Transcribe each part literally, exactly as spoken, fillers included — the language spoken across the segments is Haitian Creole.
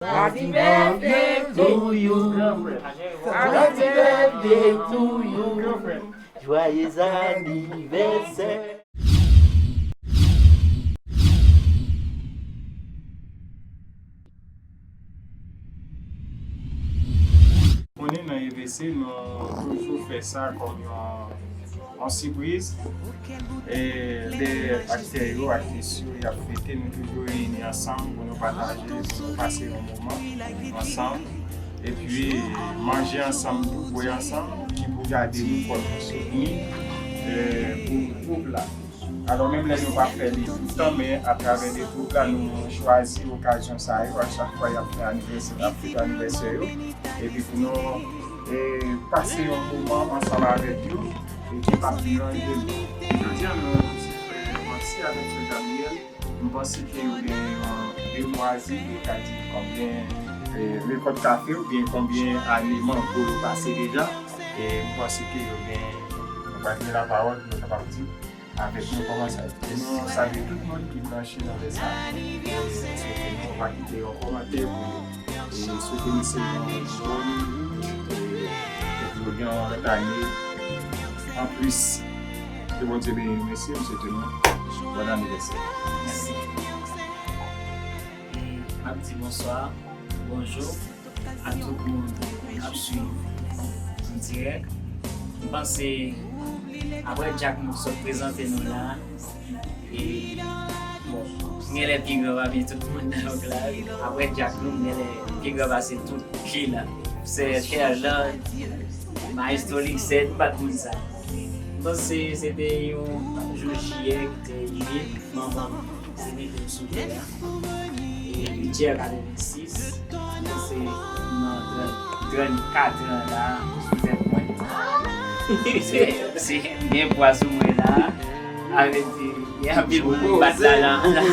Happy birthday to you. Happy birthday to you. Joyeux anniversaire. Konnen nan E V C, nou toujou fè sa kòm yon, yon sipriz. E lè aktè yo, aktris yo, y ap fete, nou toujou reyini ansanm pou nou pataje, pou nou pase yon moman ansanm. Epi, manje ansanm tou, bwè ansanm, ki pou gade nou kòm yon souvni, e, pou gwoup la. Alò, menm lè nou pa fè li tout tan, men atravè de gwoup la, nou chwazi okazyon sa yo, a chak fwa y ap fè anivèsè, y ap fete anivèsè yo, epi pou nou, e, pase yon moman ansanm avèk yo, e ki pa pi gran ke nou. Jodi a, nou rankontre avèk Frè Gabriel. M panse ke yo gen yon demwazel, yo ka di konbyen, e, rekòt kafe oubyen konbyen ane mango yo pase deja. E m panse ke yo gen, yo pral gen lapawòl pou yo kapab di avèk nou kòman sa ye. E nou salye tout moun ki branche nan lè sa. E nou swete nou pa kite yon kòmantè pou yo. E swete misye yon bon, e, e pou yo gen yon lòt ane anplis. Ke Bondye beni nou, mesye, m swete nou bon anivèsè. Mèsi. E m ap di bonswa, bonjou a tout moun k ap swiv an dirèk. M panse, apre Jack nou sot prezante nou la, e, bon, m genlè pi gran pami tout moun nan long la wi. Apre Jack nou, m genlè pi gran pase tout ki la. Sè Sherlande, Maestro Lixène, m pa t moun sa. M panse se te yon jou jiyè ki te imil, manman m te mete m sou tè a. E bidjè katrevensis, se nan trannkat an la, sou tèt mwen. Se, se, gen pwa sou mwen la, sa vle di, gen anpil moun m bat la, la, la.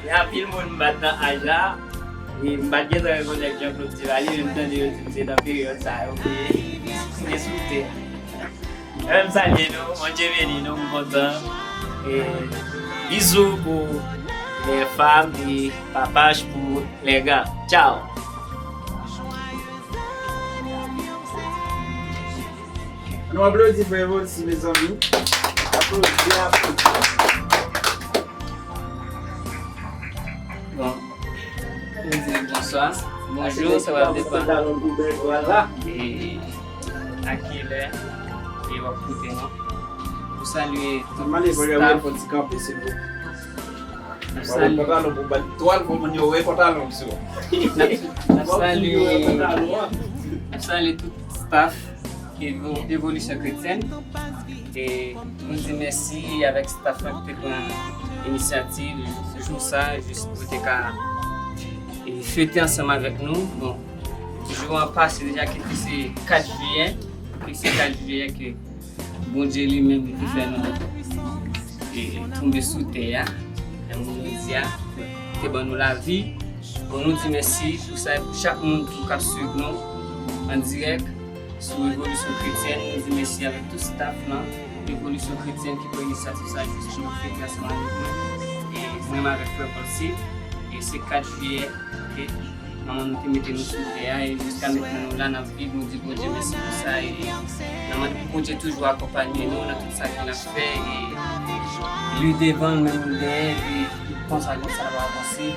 Gen anpil moun m bat nan aj la, e m pa t gentan rekonèt Jean Claude Duvalier, men m tande yo di m se nan peryòd sa yo, m te, m te sou tè. Mwen, m salye nou, Bondye beni nou, m kontan. E bizou pou, e, fam e papach pou lè gran. Tchao. Nou aplodi frè Volcy, mezanmi. Aplodi, aplodi. Bon. Nou di bonswa, bonjou, sa va depann. E a kilè e w ap koute nou. Nou salye tout staff. N ap salye, n ap salye, n ap salye tout staff Evo-, Evolisyon Kretyèn. E nou di mèsi avèk staff la ki te pran inisyativ jou sa, jis pou te ka, e, fete ansanm avèk nou. Bon, jou an pase deja, ki te se kat jiyè, ki se kat jiyè ke Bondye li menm li te fè nou, e, tonbe sou tè a, nan moun jodi a, te ban nou lavi. Bon, nou di mèsi pou sa, e pou chak moun tou k ap swiv nou an dirèk sou Revolisyon Kretyèn. Nou di mèsi avèk tout staff lan Revolisyon Kretyèn ki pran inisyativ sa jis pou nou fete ansanm avèk nou. E mwen menm avèk frè Volcy, e se kat jiyè, oke, manman nou te mete nou sou tè a, e jiska mentnan nou la, n ap viv, nou di Bondye mèsi pou sa, e n ap mande pou Bondye toujou akonpanye nou nan tout sa ke n ap fè, e li devan, nou menm nou dèyè, e konsa, konsa, n ap avanse.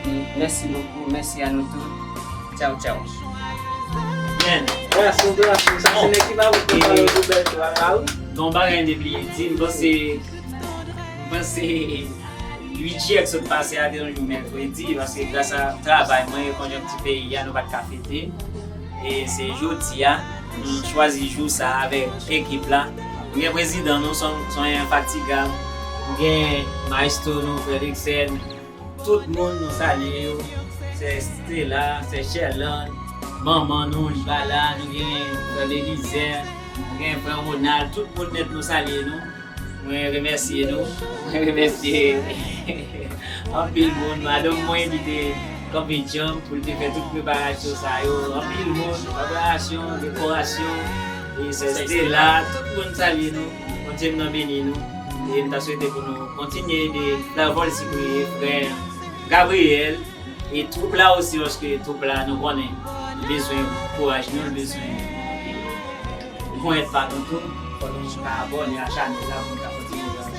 E mèsi bokou, mèsi a nou tout. Tchao, tchao. Men, bravo, bravo. Sa se nèg ki pa vote pou Roberto a la, wi. Gen yon bagay m te bliye di, m panse, m panse uit jiyè k sot pase a te yon jou mèkredi, paske gras a travay mwen, e konjonkti peyi a, nou pa t ka fete. E se jodi a, nou chwazi jou sa avèk ekip la. Nou gen prezidan nou, son, son enfatigab. Nou gen maestro nou, frè Lexène. Tout moun nou salye yo. Sè Stella, sè Sherlande, manman nou, li pa la. Nou gen frè Belizaire, nou gen frè Ronald. Tout moun nèt nou salye nou. Mwen remèsye nou. Mwen remèsye anpil moun. Madanm mwen ki te kanpe djanm pou l te fè tout preparasyon sa yo. Anpil moun, preparasyon, dekorasyon. E sè Stella, tout moun salye nou. Bondye m nan beni nou. E m ta swete pou nou kontinye ede Frè Volcy Priye, frè Gabriel, E twoup la osi, paske twoup la, nou konnen, li bezwen kouraj nou, li bezwen bon èd pa nou tou. Fò nou ka abòne a chanèl la pou nou ka kontinye travay.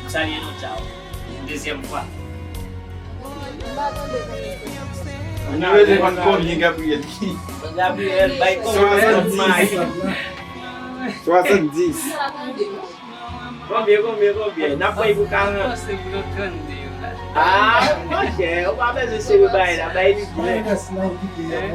M salye nou, tchao. Yon dezyèm fwa. Nou rele konn konbyen Gabriel ki? Gabriel, bay konbyen? Swasanndis. Swasanndis. Konbyen, konbyen, konbyen? N ap pran pou karant. Mwen panse pou yo trannde yo la. Ah, monchè, ou pa bezwen sere bagay la, bay li byen.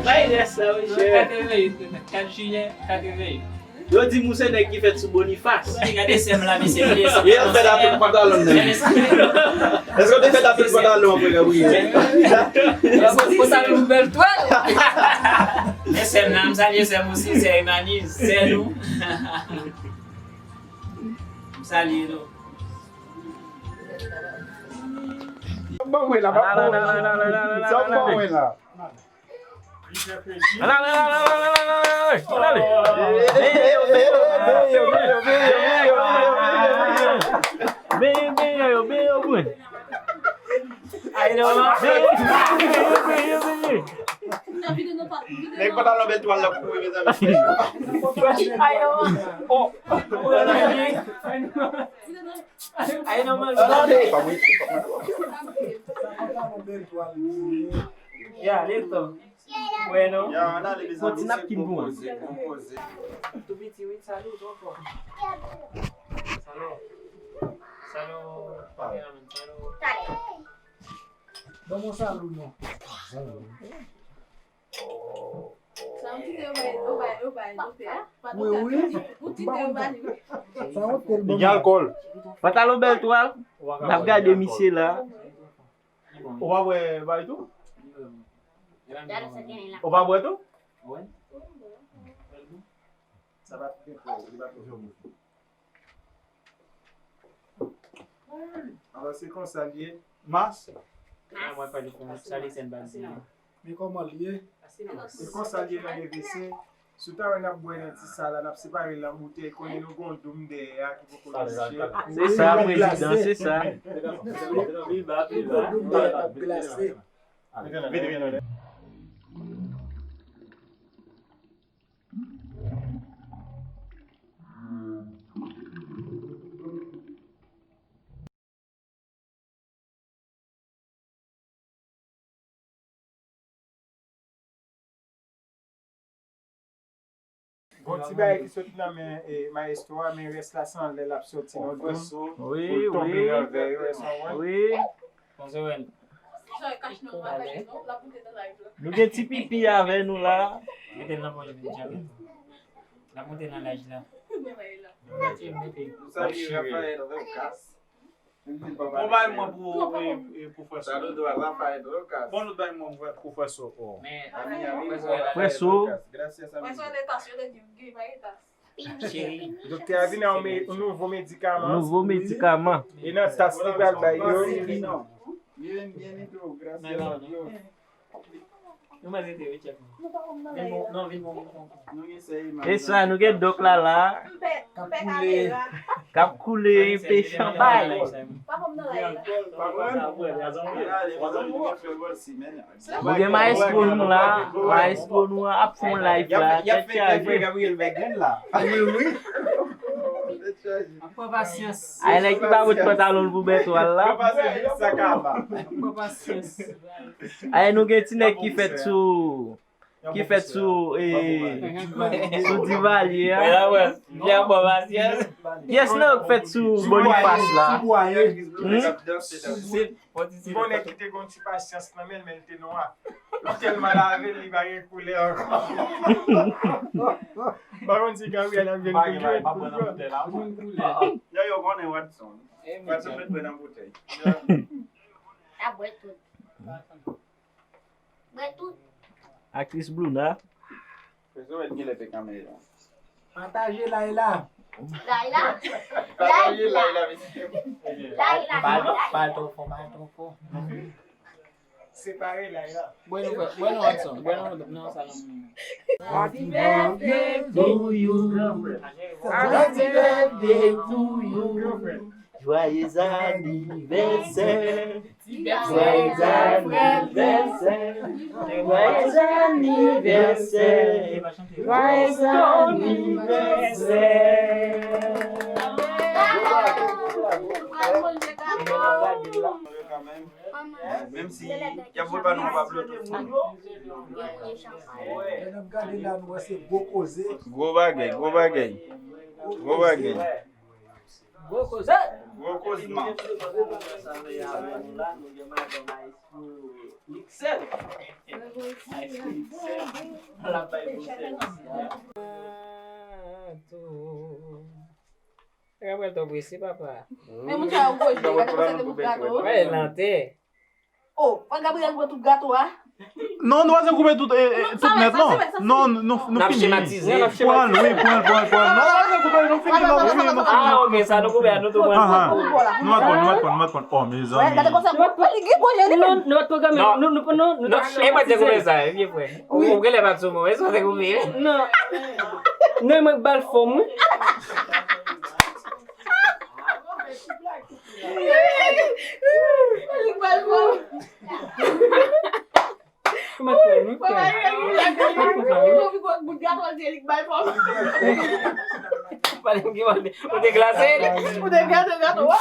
Bay rès la, monchè. Katreven, kat jiyè, katreven. Yo di m ou se nèg ki fèt sou Bonifas. Gade sè m la, mesye, mesye. Ye, l fèt avèk pantalon nan. Èske w te fèt avèk pantalon, frè Gabriel? Ou salye yon bèl twal. Men sè m nan, m salye sè m osi, sè Emaniz, sè nou. M salye nou. Bon, mwen la, pa bon. Sa bon, mwen la. Ala, ala, ala, ala, ala, ala, ala, ala, ala. Benyen, benyen yo, benyen yo, bwen. Ay, non, non. Benyen, benyen, benyen, benyen. Nèg pantalon bèl twal la kouri, mezanmi. Ay, non. Oh. Ay, non, man. Pantalon bèl twal. Ya, lètan. Wè non. Fon ti napkin pou mwen. Tou piti wi, sa lou twò fò. Sa lou. Sa lou. Sa lou. Ban mwen sa lou non. Sa yon ti te yo bay, yo bay, yo bay doktè a. Wi, wi. Yon ti te yo bay li. Sa yon tel ban. Li gen alkòl. Pantalon bèl twal. N ap gade misye la. Ou pa bwè bagay tou? Ou pa bwè tou? Sa pa t gen fò, li pa t gen fò. Alò, se konsa l ye. Mas? Mwen pa li konn sa li sèn bandi. Men kòman l ye? E konsa l ye nan E V C. Si w ta wè n ap bwè nan ti sa la, n ap separe l nan boutèy, konnen nou gen yon doum dèyè a ki poko bouche. Se sa, prezidan, se sa. Pli ba, pli ba. Yon doum dèyè k ap glase. Vini, vini, vini. Gon ti bagay ki soti nan men, eh, maestro a, men rès la se anlè l ap soti nan doum pou l tonbe nan vè yo, èske w konprann? Wi. Nou gen ti pipi avè nou la. Mete l nan pòch li, Djab. L ap monte nan laj la. Mete, mete. Nou salye Raphaël Rocas. Bon, bay mwen pou, e, e, pou frè Sou. Saludo a Raphaël Rocas. Bon, nou bay mwen pou frè Sou. Men, frè Sou. Frè Sou. Frè Sou, lè tas yo te di, gen pa e tas. Cheri. Doktè a vin ak yon me-, yon nouvo medikaman. Nouvo medikaman. E nan tas li pral bay yo. Bien, bien, bien, gracias a Dios. Nou mèt rete wi, chèf. Vin bon, non, vin bon, vin bon. E sa, nou gen dòk la la. K ap koule. K ap koule, enpe chanpay. Nou gen maestro nou la. Maestro nou an ap fè yon live la, tèt chaje. Wi, wi. Pran pasyans. Ay, nèg ki pa met pantalon l pou bètwal la. Pran pasyans. Ay, nou gen ti nèg ki fèt sou, ki fèt sou, eh, sou Divalye a. Pyès nan yo k fèt sou Bonifas la. Hmm? Bon, nèg ki te gon ti pasyans nan men l, men l te nwa. Li tèlman lave l, li pa gen koulè ankò. Pa konn si Gabriel ap jwenn koulè. Yo, yo konnen Watson. Watson met bwè nan boutèy. Ap bwè tout. Bwè tout. Aktris Blouna. Pataje live la. Live la. Pataje live la, mesye. Live la. Pale twò fò, pale twò fò. Separe live la. Bwè nou, bwè nou Watson, bwè nou nan sa nan moun. Happy birthday to you. Happy birthday to you. Joyeux anniversaire. Joyeux anniversaire. Joyeux anniversaire. Joyeux anniversaire. Menm si y ap voye pa nou pa blote. Lè n ap gade la, nou wè se gwo koze. Gwo bagay, gwo bagay. Gwo bagay. Gwo koze. Gwo kozman. Gabriel, to prese, papa. Men moun sa yo gwo je, gade konsa te bout gato. Wè, lantè. Oh, Frè Gabriel pran tout gato a. Non, nou pa bezwen koupe tout, eh, eh, tout nèt, non. Non, nou, nou fini. N ap chematize. Pran l, wi, pran l, pran l, pran l. Non, nou pa bezwen koupe, nou fini, non, nou fini, nou fini. Ah, ok, sa nou koupe a, nou tou pran. Ahan. Nou pa t konn, nou pa t konn, nou pa t konn. Oh, mezanmi. Wè, gade konsa, mwen, li gen gwo je, li menm. Non, nou pa t pwograme, non, nou, nou, nou, nou, e mwen te koupe sa, e byen frè. Ou, ou genlè pa t sou mwen, e sa te koupe. Non. Non, mwen ba l fòm, wi. Li ba l fòm. Kòman fè, nou fè? Ou te glase li. Ou te glase gato a.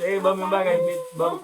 Ey, ban m yon bagay, met, ban m.